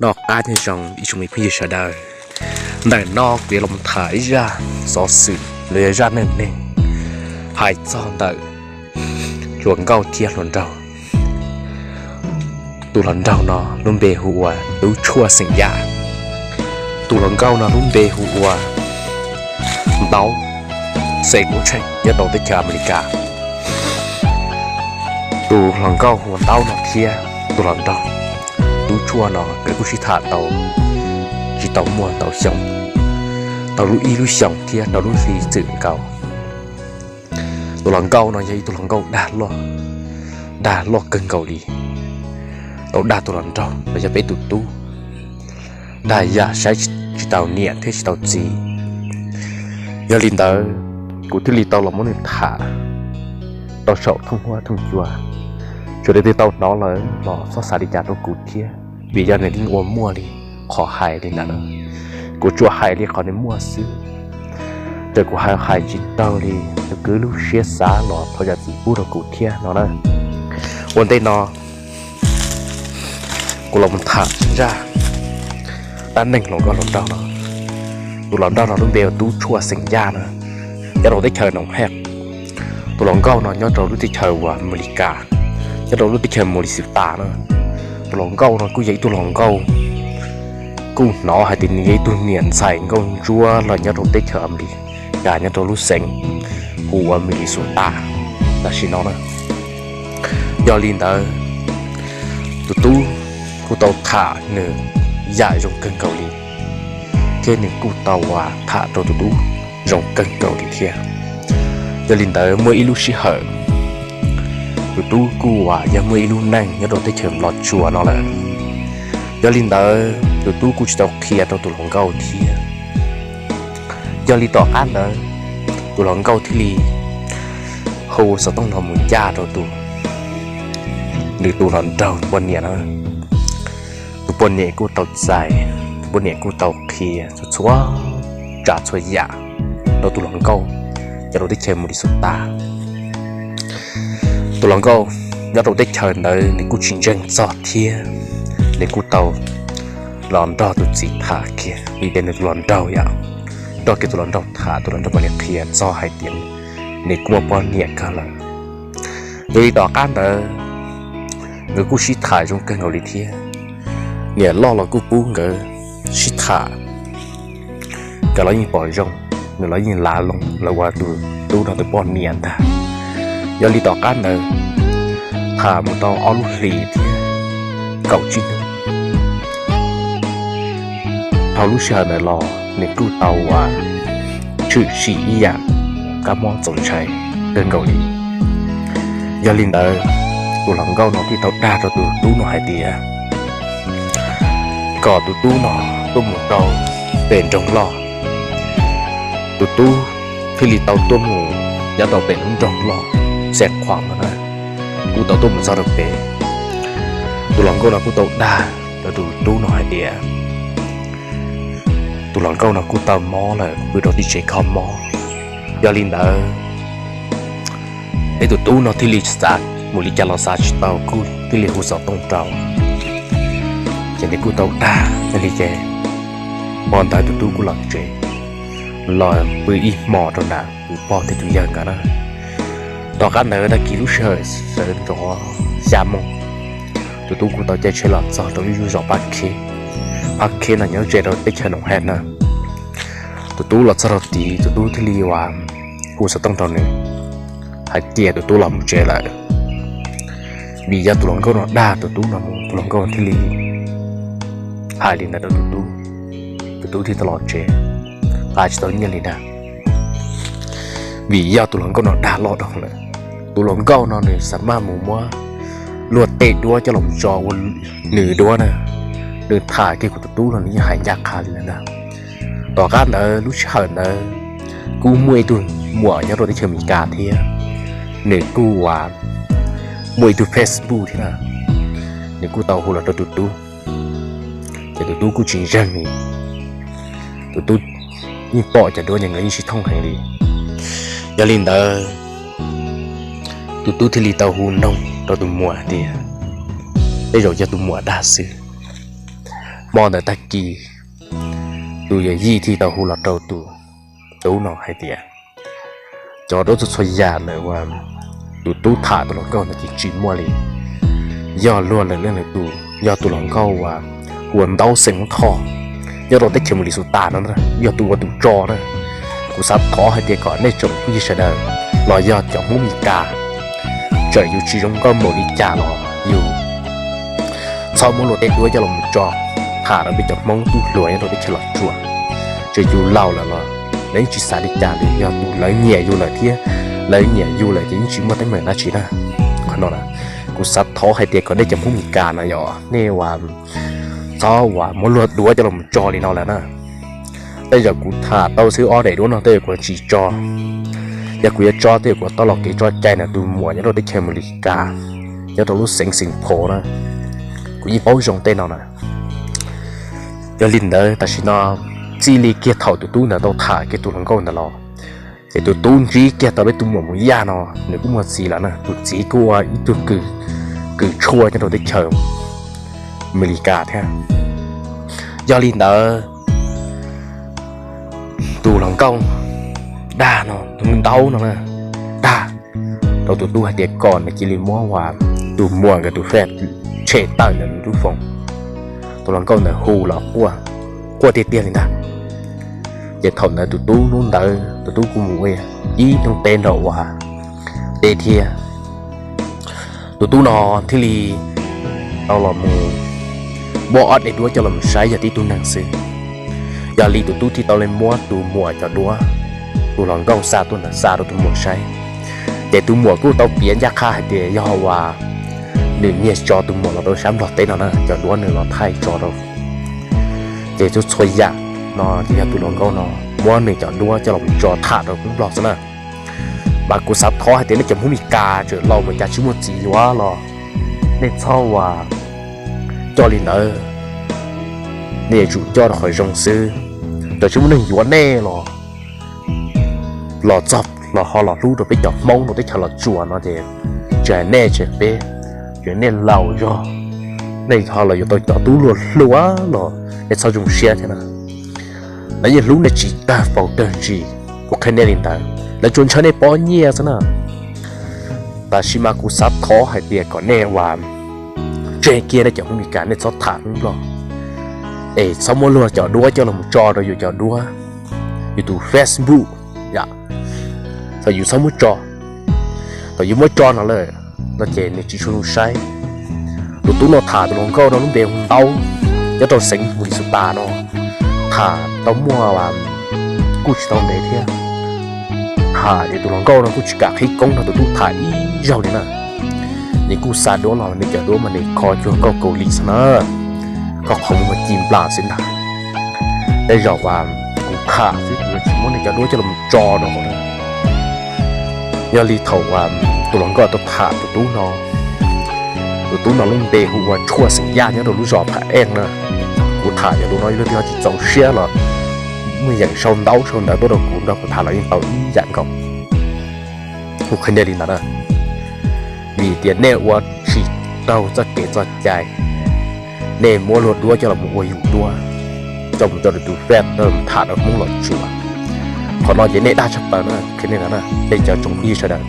Noj qab nyob zoo ib tsoom me phooj ywg sawv daws. Ntawm no kuv yuav los tham ib zaj xov xwm los yog zaj neej neeg hais txog ntawm hluas nkauj thiab hluas nraug. Tus hluas nraug no lub npe hu ua Tub Tshuaj xeem Yaj. Tus hluas nkauj no lub npe hu ua Ntaub, xeem Kuv Tsheej, nyob rau teb chaws Amelikas. Tus hluas nkauj hu ua Ntaub no thiab tus hluas nraug Tub Tshuaj no nkawd kuj sib tham tau tsis tau muaj ntau xyoo, tau lub ib lub xyoos thiab rau lub hli txwm nkaus. Tus hluas nkauj no yog ib tug hluas nkauj dag loj, dag loj kawg nkaus li, tau dag tus hluas nraug los yog peb tus tub, dag yam saib tsis taus niam thiab tsis taus txiv. Yog li ntawd, kuv thiaj li tau los muab nws tham rau saum thooj huab thooj cua. Sawv daws twb tau hnov lawm los txhob xav li cas rau kuv thiab, vim yog nws yeej ua muaj li qhov hais li ntawd na. Kuv tsuas hais li qhov nws muaj xwb, ces kuv hais hais tsis taus li, nws kwv lub siab xav los thov zam txim pub rau kuv thiab no na. Ua ntej no kuv los tham zaj dab neeg hluas nkauj hluas nraug no. Tus hluas nraug no lub npe hu ua Tub Tshuaj xeem Yaj na, nyob rau teb chaws Noom Hej. Tus hluas nkauj no nyob rau lub teb chaws uas Amelikas, nyob rau lub teb chaws Minnesota na. Tus hluas nkauj no kuj yog ib tug hluas nkauj kuj hnov hais tias nws yog ib tug niam ntxhais nkauj ntsuab los nyob rau teb chaws Amelikas, nyob rau lub xeev hu ua Minnesota tam sim no na. Yog li ntawd, tus tub kuj tau tham nws yam zoo kawg nkaus li, thiab nws kuj tau ua tham rau tus tub zoo kawg nkaus li thiab. Yog li ntawd muaj ib lub sij hawm, tus tub kuj uas yog muaj ib lub neej nyob rau teb chaws Los Tsuas no lawm. Yog li ntawd tus tub kuj tsis tau qhia rau tus hluas nkauj thiab. Yog li tom qab ntawd, tus hluas nkauj thiaj li hu xov tooj no mus ncaj rau tus, nws tus hluas nraug poj niam na. Tus poj niam kuj tau txais, tus poj niam kuj tau qhia txhua tsav txhua yam rau tus hluas nkauj nyob rau teb chaws Minnesota. Tus hluas nkauj nyob rau teb chaws ntawd nws kuj tsis ntseeg txog thiab, nws kuj tau los nrog tus txiv tham kiag vim tias nws tus hluas nraug yom, nrog kiag tus hluas nraug tham, tus hluas nraug mam li qhia txog hais tias nws kuj muaj poj niam kawg lawm. Yog li tom qab ntawd nkawd kuj sib tham zoo kawg nkaus li thiab. Niam loj los kuj pub nkawd sib tham, nkawd los yeej pom zoo, nws los yeej lav loo lawv ua tus tub no tus poj niam ntag. Yog li tom qab ntawd tham mus tau ob lub hlis thiab kaum tsib hnub, dhau lub sij hawm ntawd los nws kuj tau ua tshwm sim ib yam kab mob txaus ntshai kawg nkaus li. Yog li ntawd, tus hluas nkauj no thiaj tau dag rau tus tub no hais tias kom tus tub no tuaj mus rau pem nroog loj. Tus tub thiaj li tau tuaj mus nyob rau pem lub nroog loj Xeev Khuam no na, kuj tau tuaj mus txog rau pem. Tus hluas nkauj no kuj tau dag rau tus tub no hais tias tus hluas nkauj no kuj tau mob lawm, pw rau tim tsev kho mob. Yog li ntawd, peb tus tub no thiaj li xav mus li cas los xav tsis tau, kuj thiaj li hu xov tooj rau. Ces nws kuj tau dag li ces, hmo ntawd tus tub kuj los tsev, los pw ib hmo rau nram tus pog thiab tus yawg nkawd na. Tom qab ntawd tag kis lub sij hawm sawv ntxov xya moo, tus tub kuj tau caij tsheb los txog rau ib lub zos Pab Kheb. Pab Kheb no nyob ze rau teb chaws Noom Hej na. Tus tub los txog rau tid, tus tub thiaj li ua hu xov tooj rau nws hais tias tus tub los mus tsev lawm, vim yog tus hluas nkauj no dag tus tub no mus, tus hluas nkauj thiaj li hais li ntawd rau tus tub, tus tub thiaj tau los tsev, nqa tsis tau nyiaj li ntag. Vim yog tus hluas nkauj no dag loj dhau lawm, tus hluas nkauj no nws xav maj mus muab luag tej duab coj los tso ua nws duab na, nws tham kiag kuv tus tub los nws yeej hais ncaj qha li ntawd ntag. Tom qab ntawd lub sij hawm ntawd kuj muaj ib tug muam nyob rau teb chaws Amelikas thiab, nws kuj ua, muaj ib tug Facebook thiab na, nws kuj tau hu los rau tus tub, ces tus tub kuj tsis ntseeg li. Tus tub yeej pom cov duab ces nkawd yeej sib thooj heev li. Yog li ntawd, tus tub thiaj li tau hu noog rau tus muam tias tej zaum yog tus muam dag xwb. Hmo ntawd tag kis tus yawm yij thiaj tau hu los rau tus tub no hais tias cov duab txhua txhua yam ntawm uas tus tub tham tus hluas nkauj ntawd ces tsis muaj li. Yog luag lawm leej lawm tus, yog tus hluas nkauj uas hu ua Ntaub xeem Hmoob Thoj nyob rau teb chaws Mus Lis Xus Tas no, yog tus ua tus tso na. Kuv xav thov hais tias kom nej tsoom phooj ywg sawv daws los yog cov Hmoob Mes Kas, txawm yus tsis zoo nkauj npaum li cas los yus txhob muab luag tej duab coj los tso tham rau peb cov Hmoob tub hluas nyob rau teb chaws Los Tsuas. Txawm yus laus lawm los lawv yeej tsis xav li cas li, yog tus lawv nyiam yus lawm thiab lawv nyiam yus lawm ces yeej tsis muaj teeb meem dab tsi na. Qhov no kuv xav thov hais tias kom nej cov Hmoob Mes Kas no yog nej uas txhob uas muab luag duab coj los tso li no lawm na. Tej zaum kuv tham tau xwb ob daim duab no tej zaum kuv tsis tso. Yog kuv yuav tso tej zaum kuv tau los kev tso cai ntawm tus muam nyob rau teb chaws Mus Lis Kas, nyob rau lub xeev Xeem Phos na. Kuv yeej paub zoo tej no na. Yog li ntawd tam sim no txij li kiag thaum tus tub ntawd tau tham kiag tus hluas nkauj ntawd los, ces tus tub ntsib kiag tau peb tus muam Mus Yaj no, nws kuj muaj txiv lawm na. Tus txiv kuj ua ib tug kws tshuaj nyob rau teb chaws Amelikas thiab. Yog li ntawd tus hluas nkauj dag no, tus Ntaub no na, dag rau tus tub hais tias kom nws cia li muab uas tus muam nkawd tus fej tshem tawm ntawm nws lub foos. Tus hluas nkauj ntawd hu los quaj, quaj tiag tiag li ntag. Ces thaum ntawd tus tub hnub ntawd tus tub kuj mus ua ib hnub teb nrog uas deb thiab. Tus tub no thiaj li tau los mus muab ob daim duab coj los saib yog tib tug neeg xwb. Yog li tus tub thiaj tau li muab tus muam cov duab, tus hluas nkauj xa tuaj ntawd xa rau tus muam saib. Ces tus muam kuj tau piav ncaj qha hais tias yog uas nws nyiag tso tus muam los rau sab Nplog teb no na, cov duab nws los thaij tso rau. Ces txhua txhua yam no ces yog tus hluas nkauj no muab nws cov duab coj los tso tham rau Hmoob Nplog xwb na. Mas kuv xav thov hais tias nej cov Hmoob Mes Kas tseem laus mus cas tsis muaj txiv yuav los nej txhob uas coj li ntawd. Nej yuav tsum coj rau qhov zoo xwb. Txawm tsis muaj neeg yuav nej los, los txog los ho los hlub rau peb cov Hmoob rau teb chaws Los Tsuas no ces tsis hais nej tsis hais peb, tsis hais nej laus zog, nej ho los yuav tau cov tub luag hluas los nej txhob zoo siab thiab na. Lawv yeej hlub nej tsis tag paus tag ntsis, kuv qhia nej li ntawd, lawv tsuas ntshaw nej pob nyiaj xwb na. Tab sis mas kuv xav thov hais tias kom nej uas tseg kiag nej cov Hmoob Mes Kas nej txhob tham Hmoob Nplog, es txhob muab luag cov duab coj los tso rau yus cov duab, yus tus Facebook yom. Txawm yus txhob muab tso, thaum yus muab tso no lawm no ces nws tsis tshua zoo saib. Tus tub no tham tus hluas nkauj no lub npe hu Ntaub, nyob rau xeev Mus Lis Xus Tas no, tham tau muaj kuj tsis tau ntev thiab. Tham es tus hluas nkauj no kuj tsis kam qhib koob nrog tus tub tham ib zaug li na. Nws kuj xa duab los, nws cov duab mas nws kho cuag nkauj Kaus Lim xwb na, kho qhov muag ci nplas xwb ntag. Tej zaum uas kuv tham xwb kuv tsis muab nws cov duab coj los tso rau hauv na. Yog li thaum uas tus hluas nkauj tau tham tus tub no, tus tub no lub npe hu ua Tshuaj xeem Yaj nyob rau lub zos Pham Eej na. Kuv tham cov duab no ib leeg twg ho tsis txaus siab los muaj yeem sau ntaub sau ntawv tuaj rau kuv nrog kuv tham los yeej tau ib yam nkaus. Kuv qhia nej li ntawd na, vim tias nej ua tsis raug txoj kev txoj cai, nej muab luag duab coj los ua yus duab, coj mus tso rau tus fej tham rau Hmoob Los Tsuas. Qhov no ces nej dag tshaj plaws na, qhia nej ntawd na, nej cov tsoom phooj ywg sawv daws,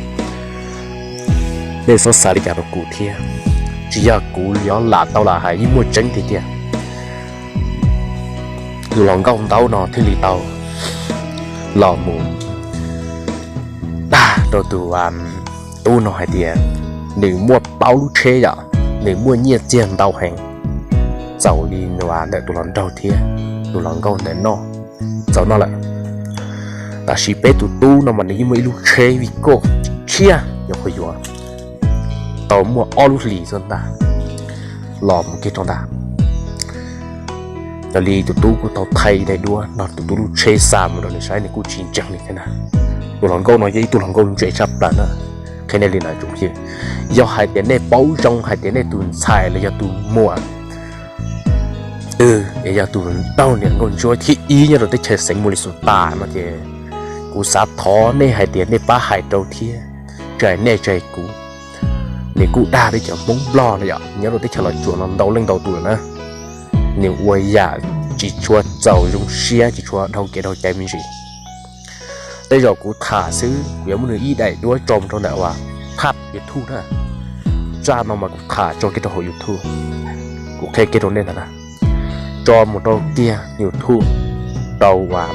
nej txhob xav li cas rau kuv thiab. Tsis yog kuv yuav lam tau lam hais, yeej muaj tseeb tiag tiag. Tus hluas nkauj Ntaub no thiaj li tau los mus dag rau tus tub no hais tias nws muaj plaub lub tsheb yom, nws muaj nyiaj txiag ntau heev, txaus li ntawm tus hluas nraug thiab tus hluas nkauj ntawd noj, txaus noj lawm. Tab sis peb tus tub no mas nws yeej muaj ib lub tsheb vij koj tshiab yuav qhuav yuav tau muaj ob lub hlis xwb ntag, los mus kiag rau ntag. Yog li tus tub kuj tau thaij daim duab no, tus tub lub tsheb xa mus rau nws saib, nws kuj tsis ntseeg li thiab ntag. Tus hluas nkauj no yog ib tug hluas nkauj ntse tshaj plaws na, qhia nej li ntawd tsoom phooj ywg. Yog hais tias nej paub zoo hais tias nej tus ntxhais los yog tus muam twg es yog tus raug niam nkauj ntsuab thib ib nyob rau teb chaws xeev Mus Lis Xus Tas no ces kuv xav thov nej hais tias nej pab hais rau thiab, tsis hais nej tsis hais kuv. Nws kuj dag peb cov Hmoob Nplog no yom, nyob rau teb chaws Los Tsuas no ntau leej ntau tus lawm na. nws ua yam tsis tshua txaus zoo siab, tsis tshua dhau kev dhau cai me ntsis. Tej zaum kuv tham xwb kuv yuav muab nws ib daim duab tso mus rau ntawm uas thaj YouTube na. Zaj no mas kuv tham tso kiag rau hauv YouTube, kuv qhia kiag rau nej ntag na. Tso mus rau kiag YouTube rau uas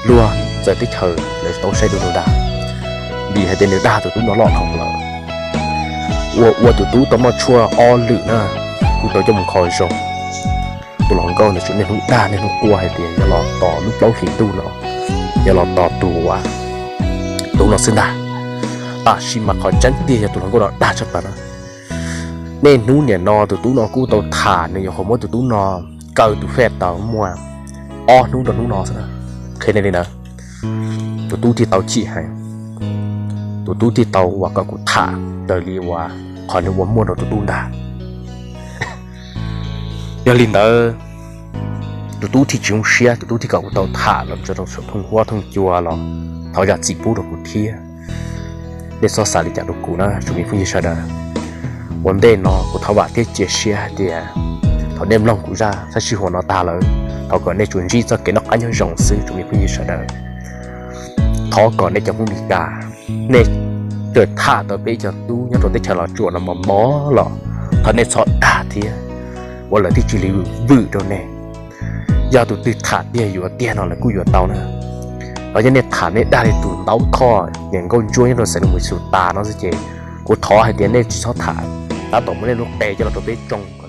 luag txawv teb chaws lawv tau saib dua ntag. Vim hais tias nws dag tus tub no loj dhau lawm, ua ua tus tub tau noj tshuaj ob lwm na, kuj tau coj mus kho zoo. Tus hluas nkauj ntawd tsuas niaj hnub dag niaj hnub quaj hais tias yog los tos lub plaub hlis ntuj no, yog los tos tus, tus no xwb ntag. Tab sis mas qhov tseeb tiag yog tus hluas nkauj no dag tshaj plaws na. Niaj hnub nim no tus tub no kuj tau tham nws yuav qhuas muab tus tub no kaw tus fej tau muaj ob hnub rau hnub no xwb na. Qhia nej li ntawd, tus tub thiaj tau chim heev, tus tub thiaj tau uas kom kuv tham raws li uas qhov nws ua muaj rau tus tub ntag. Yog li ntawd, tus tub thiaj tsis zoo siab, tus tub thiaj kom kuv tau tham los rau saum thooj huab thooj cua los thov zam txim pub rau kuv thiab. Nej txhob xav li cas rau kuv na tsoom me phooj ywg sawv daws. Ua ntej no kuv thov vam thiab cia siab hais tias thaum nej mloog kuv zaj sab sij huam no tag lawm, thov kom nej tsuas ntsib txoj kev noj qab nyob zoo xwb tsoom me phooj ywg sawv daws. Thov kom nej cov Hmoob Meskas, nej raws tham tau peb cov tub nyob rau teb chaws Los Tsuas no mos mos los thov nej txhob dag thiab, ua lawm thiaj tsis li vwm rau nej. Yog tus twg tham tiag yuav tiag no lawv kuj yuav tau na. Los yog nej tham nej dag li tus Ntaub Thoj niam nkauj ntsuab nyob rau xeev Los Mus Xus tas no xwb ces kuv thov hais tias nej tsis txhob tham, tab tom muab nej lub qe coj los rau peb tsoo.